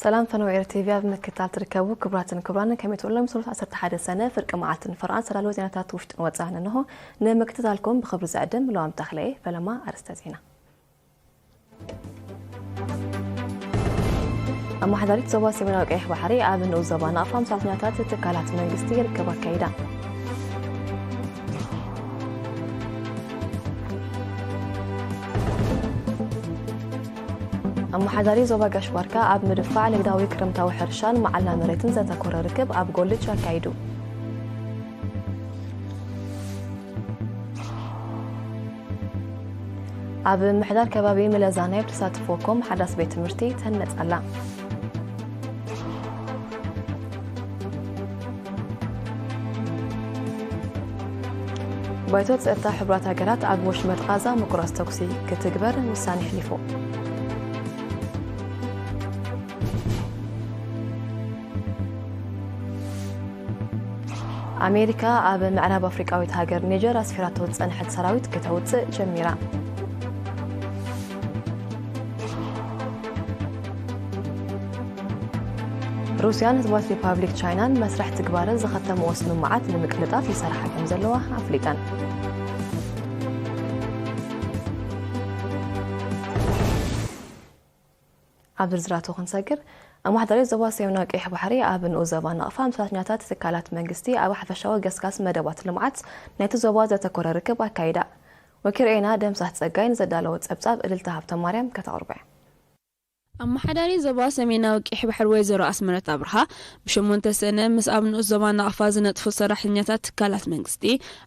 ሰላም ፈነው ኤር ቲቪ ኣብ ምክትታል ትርከቡ ክቡራትን ክቡራን፣ ከመይ ትውዕሉ? ሎሚ ሰሉስ ዓሰርተ ሓደ ሰነ ፍርቂ መዓልትን ፈረቓን ዝተዳለወ ዜናታት ውሽጥን ወጻእን እንሆ። ንምክትታልኩም ብኽብሪ ዝዕድም ሎሚ ተኽለየ። ፈለማ ኣርእስተ ዜና። ኣመሓዳሪት ዞባ ሰሜናዊ ቀይሕ ባሕሪ ኣብ ንኡስ ዞባ ናቕፋ ምስ ሰራሕተኛታት ትካላት መንግስቲ ርክብ ኣካይዳ። ኣመሓዳሪ ዞባ ጋሽ ባርካ ኣብ ምድፋዕ ንግዳዊ ክረምታዊ ሕርሻን መዓላ መሬትን ዘተኮረ ርክብ ኣብ ጎልጅ ኣካይዱ። ኣብ ምሕዳር ከባቢ መለዛናይ ብተሳትፎ ኮም ሓዳስ ቤት ትምህርቲ ትህነጽ ኣላ። ባይቶ ጸጥታ ሕቡራት ሃገራት ኣብ ወሽመጥ ቓዛ ምቁራጽ ተኩሲ ክትግበር ውሳኔ ኣሕሊፉ። ኣሜሪካ ኣብ ምዕራብ ኣፍሪቃዊት ሃገር ኒጀር ኣስፊራቶ ዝጸንሐት ሰራዊት ከተውጽእ ጀሚራ። ሩስያን ህዝባዊት ሪፓብሊክ ቻይናን መስርሕ ትግባረን ዝኸተምዎ ስምምዓት ንምቅልጣፍ ይሰርሓ ከም ዘለዋ ኣፍሊጠን። ኣብ ዝርዝራቱ ክንሰግር፣ ኣመሓዳሪ ዞባ ሰሜናዊ ቀይሕ ባሕሪ ኣብ ንኡስ ዞባ ናቕፋ ምስ ሰራሕተኛታት ትካላት መንግስቲ ኣብ ሓፈሻዊ ገስጋስ መደባት ልምዓት ናይቲ ዞባ ዘተኮረ ርክብ ኣካይዳ። ወኪል ሬና ደምሳስ ጸጋይ ንዘዳለዎ ጸብጻብ እልልታ ሃብተ ማርያም ከተቕርቦ እያ። ኣመሓዳሪ ዞባ ሰሜናዊ ቀይሕ ባሕሪ ወይዘሮ ኣስመረት ኣብርሃ ብሸሞንተ ሰነ ምስ ኣብ ንኡስ ዞባ ናቕፋ ዝነጥፉ ሰራሕተኛታት ትካላት መንግስቲ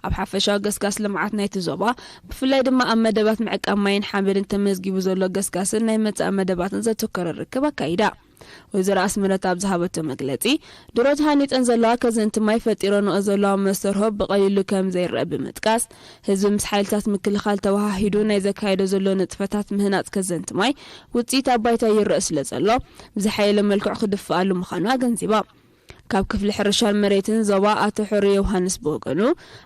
ኣብ ሓፈሻዊ ገስጋስ ልምዓት ናይቲ ዞባ፣ ብፍላይ ድማ ኣብ መደባት ምዕቃብ ማይን ሓመድን ተመዝጊቡ ዘሎ ገስጋስን ናይ መጻኢ መደባትን ዘተኮረ ርክብ ኣካይዳ። ወይዘሮ ኣስመረት ኣብ ዝሃበቶ መግለጺ፣ ድሮ ተሃኒጸን ዘለዋ ከዘንቲ ማይ ፈጢረንኦ ዘለዋ መስተርሆ ብቐሊሉ ከም ዘይረአ ብምጥቃስ፣ ህዝቢ ምስ ሓይልታት ምክልኻል ተወሃሂዱ ናይ ዘካየዶ ዘሎ ንጥፈታት ምህናጽ ከዘንቲ ማይ ውጽኢት ኣብ ባይታ ይረአ ስለ ዘሎ፣ ብዝሓየለ መልክዑ ክድፍኣሉ ምዃኑ ኣገንዚባ። ካብ ክፍሊ ሕርሻን መሬትን ዞባ ኣቶ ሕሩ ዮውሃንስ ብወገኑ፣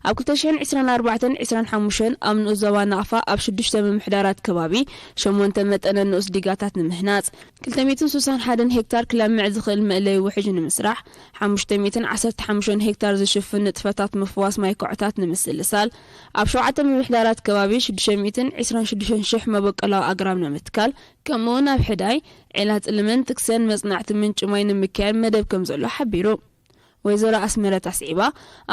ኣብ ክልተ ሽሕን ዕስራን ኣርባዕተን ዕስራን ሓሙሽተን ኣብ ንኡስ ዞባ ናቕፋ ኣብ ሽዱሽተ ምምሕዳራት ከባቢ ሸሞንተ መጠነ ንኡስ ዲጋታት ንምህናጽ፣ ክልተ ሚእትን ስሳን ሓደን ሄክታር ክለምዕ ዝኽእል መእለዪ ውሕጅ ንምስራሕ፣ ሓሙሽተ ሚእትን ዓሰርተ ሓሙሽተን ሄክታር ዝሽፍን ንጥፈታት ምፍዋስ ማይ ኮዕታት ንምስልሳል፣ ኣብ ሸውዓተ ምምሕዳራት ከባቢ ሽዱሽተ ሚእትን ዕስራን ሽዱሽተን ሽሕ መበቆላዊ ኣግራብ ንምትካል፣ ከምኡውን ኣብ ሕዳይ፣ ዒላ ጽልምን ጥክሰን መጽናዕቲ ምንጪ ማይ ንምክያድ መደብ ከም ዘሎ ሓቢሩ። ወይዘሮ ኣስመረት ኣስዒባ፣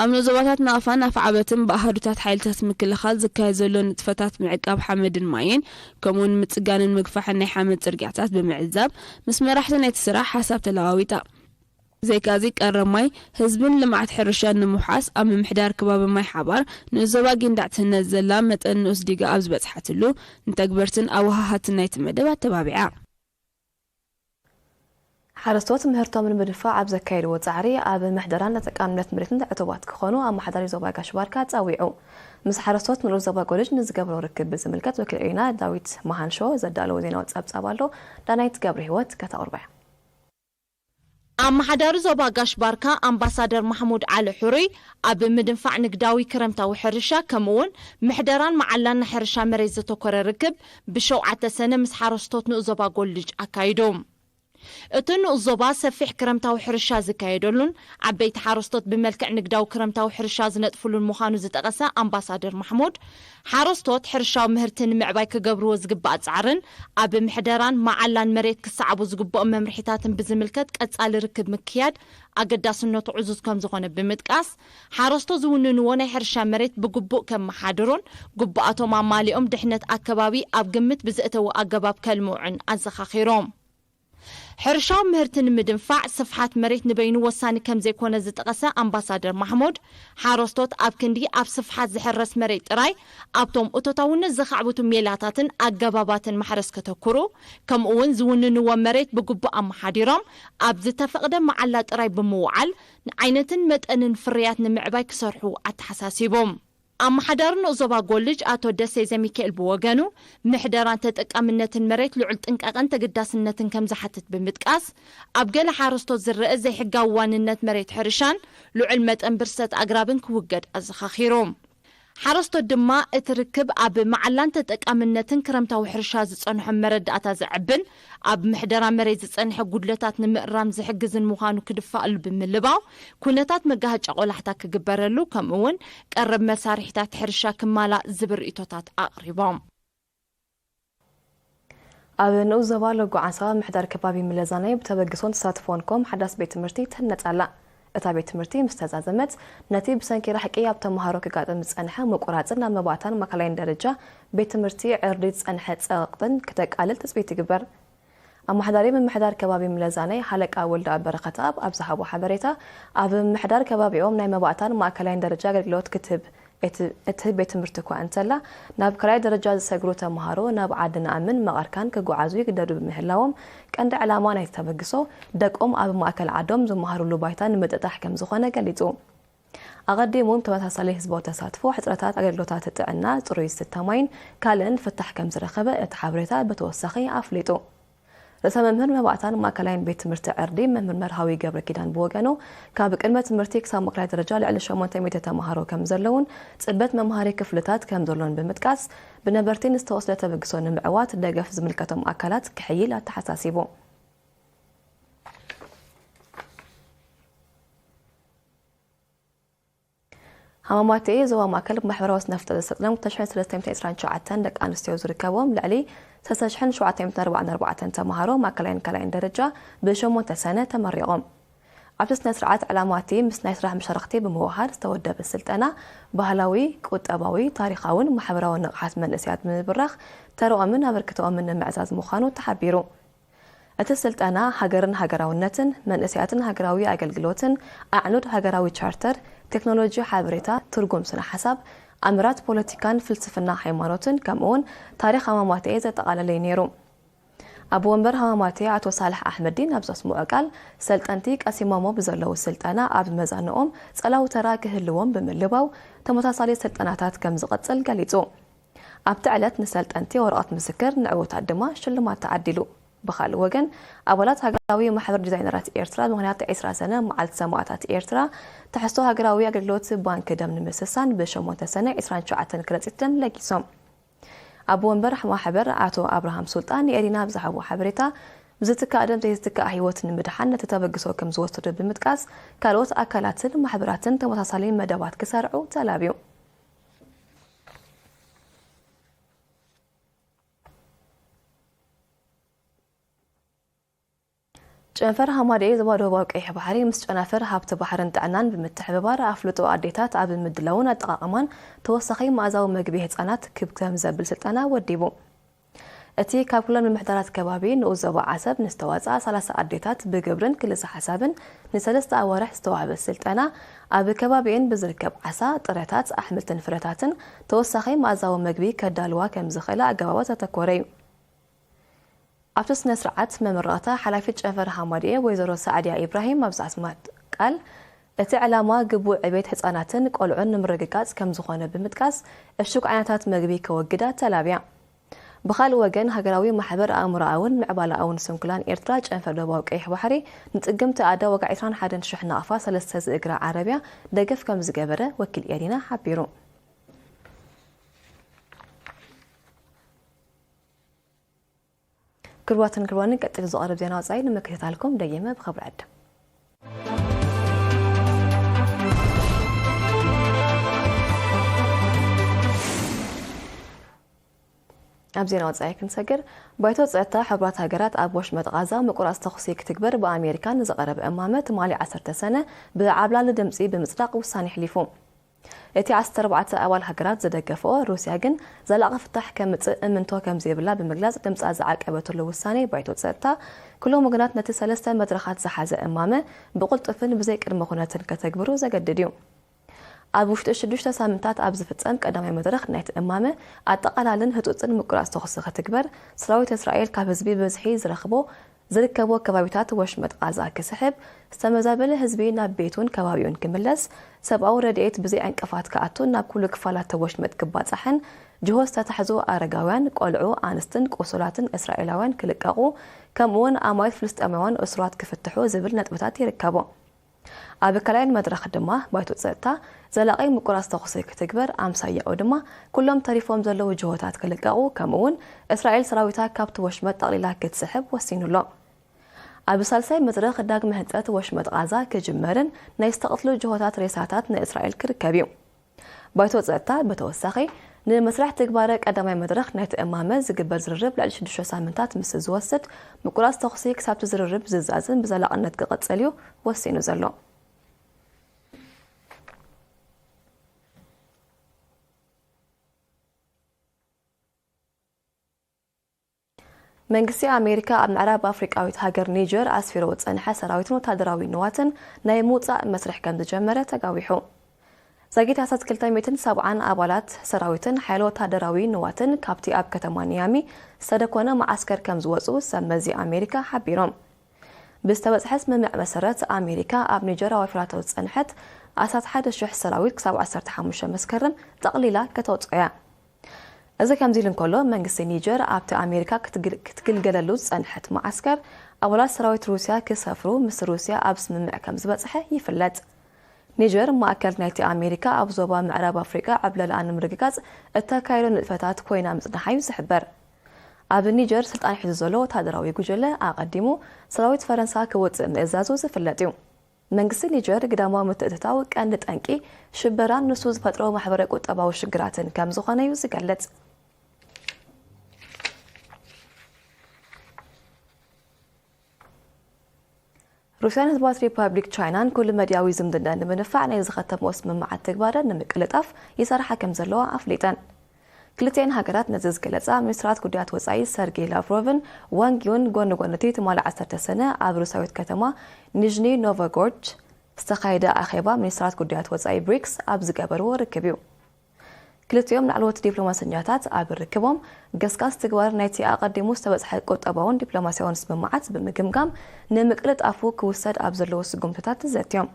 ኣብ ንኡስ ዞባታት ናቕፋን ኣፍዓበትን ብኣሃዱታት ሓይልታት ምክልኻል ዝካየድ ዘሎ ንጥፈታት ምዕቃብ ሓመድን ማይን፣ ከምኡውን ምጽጋንን ምግፋሕን ናይ ሓመድ ጽርግያታት ብምዕዛብ፣ ምስ መራሕቲ ናይቲ ስራሕ ሓሳብ ተለዋዊጣ። ብዘይካዚ ቀረብ ማይ ህዝብን ልምዓት ሕርሻን ንምውሓስ ኣብ ምምሕዳር ከባቢ ማይ ሓባር ንኡስ ዞባ ጊንዳዕ ትህነጽ ዘላ መጠን ንኡስ ዲጋ ኣብ ዝበጽሓትሉ፣ ንተግበርትን ኣወሃሃድትን ናይቲ መደብ ኣተባቢዓ። ሓረስቶት ምህርቶም ንምድንፋዕ ኣብ ዘካየድዎ ጻዕሪ ኣብ ምሕደራን ተጠቃምነት መሬትን ዕቱባት ክኾኑ ኣመሓዳሪ ዞባ ጋሽ ባርካ ጸዊዑ። ምስ ሓረስቶት ንኡስ ዞባ ጎልጅ ንዝገብሮ ርክብ ብዝምልከት ወኪል ዒና ዳዊት መሃንሾ ዘዳለዎ ዜናዊ ጸብጻብ ኣሎ። ዳናይት ገብረ ህይወት ከተቕርቦ እያ። ኣመሓዳሪ ዞባ ጋሽ ባርካ ኣምባሳደር ማሕሙድ ዓሊ ሕሩይ ኣብ ምድንፋዕ ንግዳዊ ክረምታዊ ሕርሻ ከምኡውን ምሕደራን መዓላን ናይ ሕርሻ መሬት ዘተኮረ ርክብ ብሸውዓተ ሰነ ምስ ሓረስቶት ንኡስ ዞባ ጎልጅ ኣካይዱ። እቲ ንኡስ ዞባ ሰፊሕ ክረምታዊ ሕርሻ ዝካየደሉን ዓበይቲ ሓረስቶት ብመልክዕ ንግዳዊ ክረምታዊ ሕርሻ ዝነጥፍሉን ምዃኑ ዝጠቐሰ ኣምባሳደር ማሕሙድ፣ ሓረስቶት ሕርሻዊ ምህርቲ ንምዕባይ ክገብርዎ ዝግባእ ጻዕርን ኣብ ምሕደራን መዓላን መሬት ክሰዓቡ ዝግብኦም መምርሒታትን ብዝምልከት ቀጻሊ ርክብ ምክያድ ኣገዳስነቱ ዕዙዝ ከም ዝኾነ ብምጥቃስ፣ ሓረስቶት ዝውንንዎ ናይ ሕርሻ መሬት ብግቡእ ከመሓድሩን ግቡኣቶም ኣማሊኦም ድሕነት ኣከባቢ ኣብ ግምት ብዘእተወ ኣገባብ ከልምዑን ኣዘኻኺሮም። ሕርሻዊ ምህርቲ ንምድንፋዕ ስፍሓት መሬት ንበይኑ ወሳኒ ከም ዘይኮነ ዝጠቐሰ ኣምባሳደር ማሕሙድ፣ ሓረስቶት ኣብ ክንዲ ኣብ ስፍሓት ዝሕረስ መሬት ጥራይ ኣብቶም እቶታውነት ዘኻዕብቱ ሜላታትን ኣገባባትን ማሕረስ ከተኩሩ፣ ከምኡ እውን ዝውንንዎ መሬት ብግቡእ ኣመሓዲሮም ኣብ ዝተፈቕደ መዓላ ጥራይ ብምውዓል ንዓይነትን መጠንን ፍርያት ንምዕባይ ክሰርሑ ኣተሓሳሲቦም። ኣመሓዳሪ ንኡስ ዞባ ጎልጅ ኣቶ ደሴ ዘሚካኤል ብወገኑ፣ ምሕደራን ተጠቃምነትን መሬት ልዑል ጥንቃቐን ተገዳስነትን ከም ዝሓትት ብምጥቃስ፣ ኣብ ገለ ሓረስቶት ዝረአ ዘይሕጋዊ ዋንነት መሬት ሕርሻን ልዑል መጠን ብርሰት ኣግራብን ክውገድ ኣዘኻኺሩ። ሓረስቶት ድማ እቲ ርክብ ኣብ መዓላን ተጠቃምነትን ክረምታዊ ሕርሻ ዝጸንሖም መረዳእታ ዘዕብን ኣብ ምሕደራ መሬት ዝጸንሐ ጉድለታት ንምእራም ዝሕግዝን ምዃኑ ክድፋእሉ ብምልባው፣ ኩነታት መጋሃጫ ቆላሕታ ክግበረሉ፣ ከምኡ እውን ቀረብ መሳርሒታት ሕርሻ ክማላእ ዝብል ርእይቶታት ኣቕሪቦም። ኣብ ንኡስ ዞባ ሎጎ ዓንሰባ ምሕዳር ከባቢ ምለዛናይ ብተበግሶን ተሳትፎን ኮም ሓዳስ ቤት ትምህርቲ ትህነጽ ኣላ። እታ ቤት ትምህርቲ ምስ ተዛዘመት፣ ነቲ ብሰንኪ ራሕቂ ኣብ ተምሃሮ ክጋጥም ዝጸንሐ ምቁራጽን ኣብ መባእታን ማእከላይን ደረጃ ቤት ትምህርቲ ዕርዲ ዝጸንሐ ጸቕጥን ክተቃልል ትጽቢት ይግበር። ኣመሓዳሪ ምምሕዳር ከባቢ ምለዛናይ ሓለቃ ወልደ በረኸት ኣብ ኣብ ዝሃቦ ሓበሬታ፣ ኣብ ምምሕዳር ከባቢኦም ናይ መባእታን ማእከላይን ደረጃ ኣገልግሎት ክትህብ እት-፣ እትህብ ቤት ትምህርቲ እኳ እንተላ፣ ናብ ካልኣይ ደረጃ ዝሰግሩ ተምሃሮ ናብ ዓዲ ንኣምን መቐርካን ክጓዓዙ ይግደዱ ብምህላዎም፣ ቀንዲ ዕላማ ናይቲ ተበግሶ ደቆም ኣብ ማእከል ዓዶም ዝመሃሩሉ ባይታ ንምጥጣሕ ከም ዝኾነ ገሊጹ። ኣቐዲሙ፣ ተመሳሳሊ ህዝባዊ ተሳትፎ ሕጽረታት ኣገልግሎታት ጥዕና፣ ጽሩይ ዝስተ ማይን ካልእን ፍታሕ ከም ዝረኸበ እቲ ሓበሬታ ብተወሳኺ ኣፍሊጡ። ርእሰ መምህር መባእታን ማእከላይን ቤት ትምህርቲ ዕርዲ መምህር መርሃዊ ገብረ ኪዳን ብወገኑ፣ ካብ ቅድመ ትምህርቲ ክሳብ ማእከላይ ደረጃ ልዕሊ ሸሞንተ ሚእቲ ተምሃሮ ከም ዘለውን ጽበት መምሃሪ ክፍልታት ከም ዘሎን ብምጥቃስ፣ ብነበርቲ ንዝተወስደ ተበግሶ ንምዕዋት ደገፍ ዝምልከቶም ኣካላት ክሕይል ኣተሓሳሲቡ። ሃማማተኤ ዞባ ማእከል ብማሕበራዊ ስነ ፍልጠት ዘሰልጠኖም ክልተ ሽሕን ሰለስተ ሚእትን ዕስራን ትሽዓተን ደቂ ኣንስትዮ ዝርከብዎም ልዕሊ ሰለስተ ሽሕን ሸውዓተ ሚእትን ኣርባዓን ኣርባዕተን ተምሃሮ ማእከላይን ካልኣይን ደረጃ ብሸሞንተ ሰነ ተመሪቖም። ኣብቲ ስነ ስርዓት ዕላማ እቲ ምስ ናይ ስራሕ መሻርኽቲ ብምውሃድ ዝተወደበ ስልጠና ባህላዊ፣ ቁጠባዊ፣ ታሪኻውን ማሕበራውን ንቕሓት መንእሰያት ብምብራኽ ተረኦምን ኣበርክተኦምን ንምዕዛዝ ምዃኑ ተሓቢሩ። እቲ ስልጠና ሃገርን ሃገራውነትን፣ መንእሰያትን ሃገራዊ ኣገልግሎትን፣ ኣዕኑድ ሃገራዊ ቻርተር፣ ቴክኖሎጂ ሓበሬታ፣ ትርጉም ስነ ሓሳብ፣ ኣምራት ፖለቲካን ፍልስፍና ሃይማኖትን፣ ከምኡውን ታሪኽ ሃማማተኤ ዘጠቓለለ እዩ ነይሩ። ኣቦ ወንበር ሃማማተኤ ኣቶ ሳልሕ ኣሕመዲን ኣብ ዘስምዖ ቃል፣ ሰልጠንቲ ቀሲሞሞ ብዘለዉ ስልጠና ኣብ መዛንኦም ጸላዊ ተራ ክህልዎም ብምልባው፣ ተመሳሳሊ ስልጠናታት ከም ዝቐጽል ገሊጹ። ኣብቲ ዕለት ንሰልጠንቲ ወረቐት ምስክር፣ ንዕዉታት ድማ ሽልማት ተዓዲሉ። ብኻልእ ወገን፣ ኣባላት ሃገራዊ ማሕበር ዲዛይነራት ኤርትራ ብምኽንያት ዕስራ ሰነ መዓልቲ ሰማእታት ኤርትራ፣ ትሕዝቶ ሃገራዊ ኣገልግሎት ባንክ ደም ንምስሳን ብሸሞንተ ሰነ ዕስራን ትሽዓተን ክረጺት ደም ለጊሶም። ኣቦ ወንበር ማሕበር ኣቶ ኣብርሃም ሱልጣን ንኤሪና ኣብ ዝሃቦ ሓበሬታ፣ ብዝትካእ ደም ዘይትትካእ ህይወት ንምድሓን ነቲ ተበግሶ ከም ዝወሰዱ ብምጥቃስ፣ ካልኦት ኣካላትን ማሕበራትን ተመሳሳሊ መደባት ክሰርዑ ተላብዩ። ጨንፈር ሃማደኤ ዞባ ደቡባዊ ቀይሕ ባሕሪ ምስ ጨናፍር ሃብቲ ባሕርን ጥዕናን ብምትሕብባር ኣፍልጦ ኣዴታት ኣብ ምድላውን ኣጠቓቕማን ተወሳኺ መኣዛዊ መግቢ ህጻናት ክብ ከም ዘብል ስልጠና ወዲቡ። እቲ ካብ ኩለን ምምሕዳራት ከባቢ ንኡስ ዞባ ዓሰብ ንዝተዋጽኣ ሰላሳ ኣዴታት ብግብርን ክልሰ ሓሳብን ንሰለስተ ኣዋርሕ ዝተዋህበ ስልጠና፣ ኣብ ከባቢኤን ብዝርከብ ዓሳ፣ ጥረታት፣ ኣሕምልትን ፍረታትን ተወሳኺ መኣዛዊ መግቢ ከዳልዋ ከም ዝኽእላ ኣገባባት ዘተኮረ እዩ። ኣብቲ ስነ ስርዓት መመረቕታ ሓላፊት ጨንፈር ሃማድኤ ወይዘሮ ሳዕድያ ኢብራሂም ኣብ ዝኣስማት ቃል፣ እቲ ዕላማ ግቡእ ዕቤት ህጻናትን ቆልዑን ንምርግጋጽ ከም ዝኾነ ብምጥቃስ፣ እሹግ ዓይነታት መግቢ ከወግዳ ተላብያ። ብኻልእ ወገን፣ ሃገራዊ ማሕበር ኣእምሮኣውን ምዕባለኣውን ስንኩላን ኤርትራ ጨንፈር ደቡባዊ ቀይሕ ባሕሪ ንጽግምቲ ኣደ ዋጋ ዕስራን ሓደን ሽሕ ናቕፋ ሰለስተ ዝእግራ ዓረብያ ደገፍ ከም ዝገበረ ወኪል ኤሪና ሓቢሩ። ክቡራትን ክቡራንን፣ ቀጺሉ ዝቐርብ ዜና ወጻኢ ንምክትታልኩም ደጊመ ብኽብሪ ዕድም። ኣብ ዜና ወጻኢ ክንሰግር፣ ባይቶ ጸጥታ ሕቡራት ሃገራት ኣብ ወሽመጥ ቓዛ ምቁራጽ ተኹሲ ክትግበር ብኣሜሪካ ንዝቐረበ እማመ ትማሊ ዓሰርተ ሰነ ብዓብላሊ ድምጺ ብምጽዳቕ ውሳኔ ኣሕሊፉ። እቲ ዓሰርተ ኣርባዕተ ኣባል ሃገራት ዝደገፈኦ ሩስያ ግን ዘላቒ ፍታሕ ከምጽእ እምንቶ ከም ዘይብላ ብምግላጽ ድምጻ ዝዓቀበትሉ ውሳኔ ባይቶ ጸጥታ፣ ኩሎም ወገናት ነቲ ሰለስተ መድረኻት ዝሓዘ እማመ ብቕልጡፍን ብዘይ ቅድመ ኩነትን ከተግብሩ ዘገድድ እዩ። ኣብ ውሽጢ ሽዱሽተ ሳምንታት ኣብ ዝፍጸም ቀዳማይ መድረኽ ናይቲ እማመ ኣጠቓላልን ህጹጽን ምቁራጽ ተኹሲ ክትግበር፣ ሰራዊት እስራኤል ካብ ህዝቢ ብዝሒ ዝረኽቦ ዝርከቦ ከባቢታት ወሽመጥ ቓዛ ክስሕብ፣ ዝተመዛበለ ህዝቢ ናብ ቤቱን ከባቢኡን ክምለስ፣ ሰብኣዊ ረድኤት ብዘይ ዕንቅፋት ክኣቱ ናብ ኩሉ ክፋላት ወሽመጥ ክባጻሕን፣ ጅሆ ዝተታሕዙ ኣረጋውያን፣ ቆልዑ፣ ኣንስትን ቁሱላትን እስራኤላውያን ክልቀቑ፣ ከምኡ'ውን ኣማኢት ፍልስጤማውያን እሱራት ክፍትሑ ዝብል ነጥብታት ይርከቦ። ኣብ ካልኣይን መድረኽ ድማ ባይቶ ጸጥታ ዘላቒ ምቁራጽ ተኹሲ ክትግበር፣ ኣምሳያኡ ድማ ኩሎም ተሪፎም ዘለዉ ጅሆታት ክልቀቑ፣ ከምኡ እውን እስራኤል ሰራዊታ ካብቲ ወሽመጥ ጠቕሊላ ክትስሕብ ወሲኑ ኣሎ። ኣብ ሳልሳይ መድረኽ ዳግመ ህንጸት ወሽመጥ ቓዛ ክጅመርን ናይ ዝተቐትሉ ጅሆታት ሬሳታት ንእስራኤል ክርከብ እዩ። ባይቶ ጸጥታ ብተወሳኺ ንመስርሕ ትግባረ ቀዳማይ መድረኽ ናይቲ እማመ ዝግበር ዝርርብ ልዕሊ ሽዱሽተ ሳምንታት ምስ ዝወስድ፣ ምቁራጽ ተኹሲ ክሳብቲ ዝርርብ ዝዛዝም ብዘላቕነት ክቕጽል እዩ ወሲኑ ዘሎ። መንግስቲ ኣሜሪካ ኣብ ምዕራብ ኣፍሪቃዊት ሃገር ኒጀር ኣስፊርዎ ዝጸንሐ ሰራዊትን ወታደራዊ ንዋትን ናይ ምውጻእ መስርሕ ከም ዝጀመረ ተጋዊሑ። ዛጊት ኣስታት ክልተ ሚእትን ሰብዓን ኣባላት ሰራዊትን ሓይሎ ወታደራዊ ንዋትን ካብቲ ኣብ ከተማ ኒያሚ ዝተደኮነ መዓስከር ከም ዝወጹ ሰብ መዚ ኣሜሪካ ሓቢሮም። ብዝተበጽሐ ስምምዕ መሰረት፣ ኣሜሪካ ኣብ ኒጀር ኣዋፊራቶ ዝጸንሐት ኣስታት ሓደ ሽሕ ሰራዊት ክሳብ ዓሰርተ ሓሙሽተ መስከረም ጠቕሊላ ከተውጽኦ እያ። እዚ ከምዚ ኢሉ እንከሎ፣ መንግስቲ ኒጀር ኣብቲ ኣሜሪካ ክትግል-፣ ክትግልገለሉ ዝጸንሐት መዓስከር ኣባላት ሰራዊት ሩስያ ክሰፍሩ ምስ ሩስያ ኣብ ስምምዕ ከም ዝበጽሐ ይፍለጥ። ኒጀር ማእከል ናይቲ ኣሜሪካ ኣብ ዞባ ምዕራብ ኣፍሪቃ ዕብለልኣ ንምርግጋጽ እተካየዶ ንጥፈታት ኮይና ምጽናሓ እዩ ዝሕበር። ኣብ ኒጀር ስልጣን ሒዙ ዘሎ ወታደራዊ ጉጅለ ኣቐዲሙ ሰራዊት ፈረንሳ ክወጽእ ምእዛዙ ዝፍለጥ እዩ። መንግስቲ ኒጀር ግዳማዊ ምትእትታው ቀንዲ ጠንቂ ሽበራን ንሱ ዝፈጥሮ ማሕበረ ቁጠባዊ ሽግራትን ከም ዝኾነ እዩ ዝገልጽ። ሩስያን ህዝባዊት ሪፓብሊክ ቻይናን ኩሉ መድያዊ ዝምድና ንምንፋዕ ናይ ዝኸተምኦ ስምምዓት ትግባረ ንምቅልጣፍ ይሰርሓ ከም ዘለዋ ኣፍሊጠን። ክልቲኤን ሃገራት ነዚ ዝገለጻ ሚኒስትራት ጉዳያት ወጻኢ ሰርጌይ ላቭሮቭን ዋንግ ዩን ጎኒ ጎኒ እቲ ትማሊ ዓሰርተ ሰነ ኣብ ሩስያዊት ከተማ ኒዥኒ ኖቮጎርድ ዝተኻየደ ኣኼባ ሚኒስትራት ጉዳያት ወጻኢ ብሪክስ ኣብ ዝገበርዎ ርክብ እዩ። ክልቲኦም ላዕለዎት ዲፕሎማሰኛታት ኣብ ርክቦም ገስጋስ ትግባር ናይቲ ኣቐዲሙ ዝተበጽሐ ቁጠባውን ዲፕሎማስያውን ስምምዓት ብምግምጋም ንምቅልጣፉ ክውሰድ ኣብ ዘለዎ ስጉምትታት ተዘትዮም።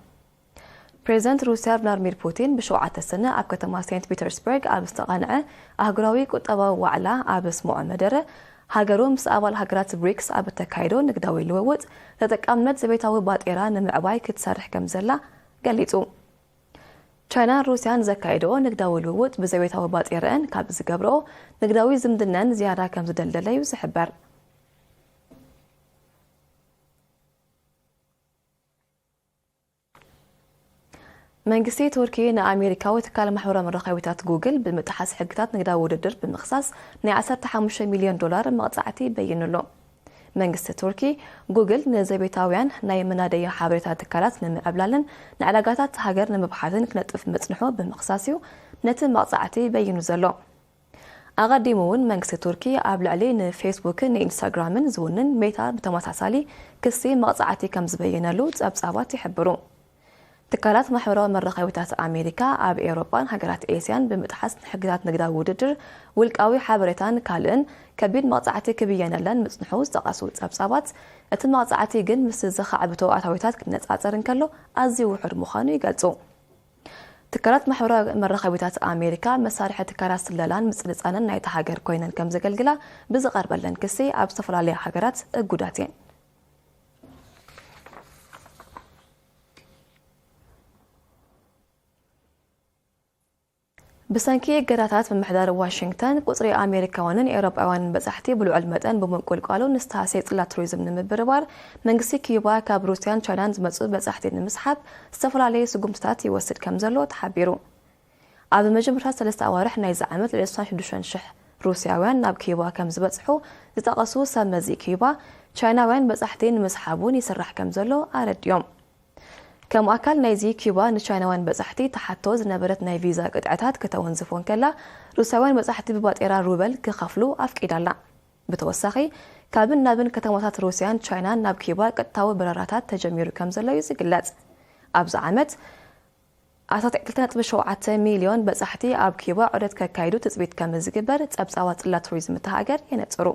ፕሬዚደንት ሩስያ ቭላድሚር ፑቲን ብሸውዓተ ሰነ ኣብ ከተማ ሴንት ፒተርስበርግ ኣብ ዝተቓንዐ ኣህጉራዊ ቁጠባዊ ዋዕላ ኣብ ኣስምዖ መደረ፣ ሃገሩ ምስ ኣባል ሃገራት ብሪክስ ኣብ እተካይዶ ንግዳዊ ልውውጥ ተጠቃምነት ዘቤታዊ ባጤራ ንምዕባይ ክትሰርሕ ከም ዘላ ገሊጹ። ቻይናን ሩስያን ዘካየድኦ ንግዳዊ ልውውጥ ብዘቤታዊ ባጤረአን ካብ ዝገብርኦ ንግዳዊ ዝምድነን ዝያዳ ከም ዝደልደለ እዩ ዝሕበር። መንግስቲ ቱርኪ ንኣሜሪካዊ ትካል ማሕበራዊ መራኸቢታት ጉግል ብምጥሓስ ሕግታት ንግዳዊ ውድድር ብምኽሳስ ናይ ዓሰርተ ሓሙሽተ ሚልዮን ዶላር መቕጻዕቲ በይኑ ኣሎ። መንግስቲ ቱርኪ፣ ጉግል ንዘቤታውያን ናይ መናደያ ሓበሬታ ትካላት ንምዕብላልን ንዕዳጋታት ሃገር ንምብሓትን ክነጥፍ ምጽንሑ ብምኽሳስ እዩ ነቲ መቕጻዕቲ በይኑ ዘሎ። ኣቐዲሙ እውን መንግስቲ ቱርኪ ኣብ ልዕሊ ንፌስቡክን ንኢንስታግራምን ዝውንን ሜታ ብተመሳሳሊ ክሲ መቕጻዕቲ ከም ዝበየነሉ ጸብጻባት ይሕብሩ። ትካላት ማሕበራዊ መራኸቢታት ኣሜሪካ ኣብ ኤውሮጳን ሃገራት ኤስያን ብምጥሓስ ንሕግታት ንግዳዊ ውድድር፣ ውልቃዊ ሓበሬታን ካልእን ከቢድ መቕጻዕቲ ክብየነለን ምጽንሑ ዝጠቐሱ ጸብጻባት፣ እቲ መቕጻዕቲ ግን ምስ ዘኻዕብቶ ኣታዊታት ክነጻጸር እንከሎ ኣዝዩ ውሑድ ምዃኑ ይገልጹ። ትካላት ማሕበራዊ መራኸቢታት ኣሜሪካ መሳርሒ ትካላት ስለላን ምጽንጻንን ናይታ ሃገር ኮይነን ከም ዘገልግላ ብዝቐርበለን ክሲ ኣብ ዝተፈላለያ ሃገራት እጉዳት እየን። ብሰንኪ እገዳታት ምምሕዳር ዋሽንግተን፣ ቁጽሪ ኣሜሪካውያንን ኤውሮጳውያንን በጻሕቲ ብልዑል መጠን ብምንቁልቋሉ፣ ንዝተሃስየ ጽላት ቱሪዝም ንምብርባር፣ መንግስቲ ኪዩባ ካብ ሩስያን ቻይናን ዝመጹ በጻሕቲ ንምስሓብ ዝተፈላለዩ ስጉምትታት ይወስድ ከም ዘሎ ተሓቢሩ። ኣብ መጀመርታ ሰለስተ ኣዋርሕ ናይዚ ዓመት ልዕሊ ዕስራን ሽዱሽተን ሽሕ ሩስያውያን ናብ ኪዩባ ከም ዝበጽሑ ዝጠቐሱ ሰብ መዚ ኪዩባ፣ ቻይናውያን በጻሕቲ ንምስሓብ እውን ይስራሕ ከም ዘሎ ኣረዲኦም። ከም ኣካል ናይዚ፣ ኪዩባ ንቻይናውያን በጻሕቲ ተሓቶ ዝነበረት ናይ ቪዛ ቅጥዕታት ከተወንዝፎ እንከላ፣ ሩስያውያን በጻሕቲ ብባጤራ ሩበል ክኸፍሉ ኣፍቂዳ ኣላ። ብተወሳኺ፣ ካብን ናብን ከተማታት ሩስያን ቻይናን ናብ ኪዩባ ቀጥታዊ በረራታት ተጀሚሩ ከም ዘሎ እዩ ዝግለጽ። ኣብዚ ዓመት ኣስታት ክልተ ነጥቢ ሸውዓተ ሚልዮን በጻሕቲ ኣብ ኪዩባ ዑደት ከካይዱ ትጽቢት ከም ዝግበር ጸብጻባት ጽላት ቱሪዝም እታ ሃገር የነጽሩ።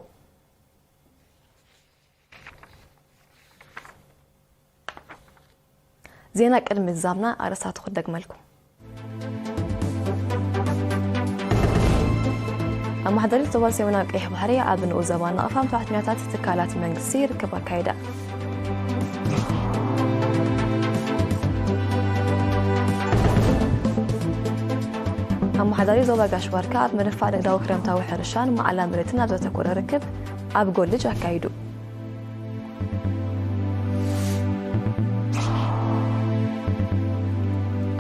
ዜና ቅድሚ ምዝዛምና ኣርእስታቱ ክደግመልኩም። ኣመሓዳሪት ዞባ ሰሜናዊ ቀይሕ ባሕሪ ኣብ ንኡስ ዞባ ናቕፋ ሰራሕተኛታት ትካላት መንግስቲ ርክብ ኣካየዳ። ኣመሓዳሪ ዞባ ጋሽ ባርካ ኣብ ምድንፋዕ ንግዳዊ ክረምታዊ ሕርሻን ማዕላ መሬትን ኣብ ዘተኮረ ርክብ ኣብ ጎልጅ ኣካይዱ።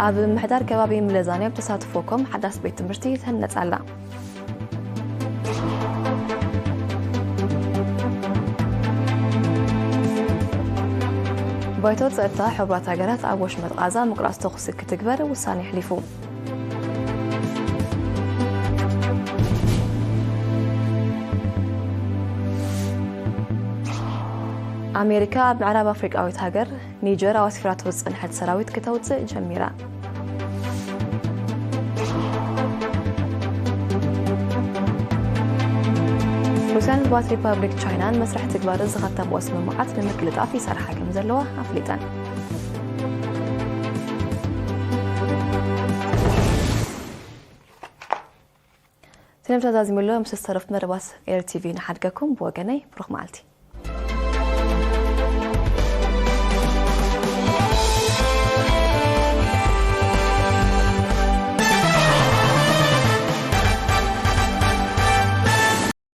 ኣብ ምምሕዳር ከባቢ ምለዛንያ ብተሳትፎ ኮም ሓዳስ ቤት ትምህርቲ ትህነጽ ኣላ። ባይቶ ጸጥታ ሕቡራት ሃገራት ኣብ ወሽመጥ ቓዛ ምቁራጽ ተኹሲ ክትግበር ውሳኔ ኣሕሊፉ። ኣሜሪካ ኣብ ምዕራብ ኣፍሪቃዊት ሃገር ኒጀር ኣብ ኣስፊራቶ ዝጸንሐት ሰራዊት ክተውጽእ ጀሚራ። ሩስያን ህዝባዊት ሪፓብሊክ ቻይናን መስርሕ ትግባረ ዝኸተምኦ ስምምዓት ንምቅልጣፍ ይሰርሓ ከም ዘለዋ ኣፍሊጠን። ዜና ተዛዚሙሎ ምስ ዝተረፉ መደባት ኤር ቲቪ ንሓድገኩም። ብወገነይ ብሩኽ መዓልቲ።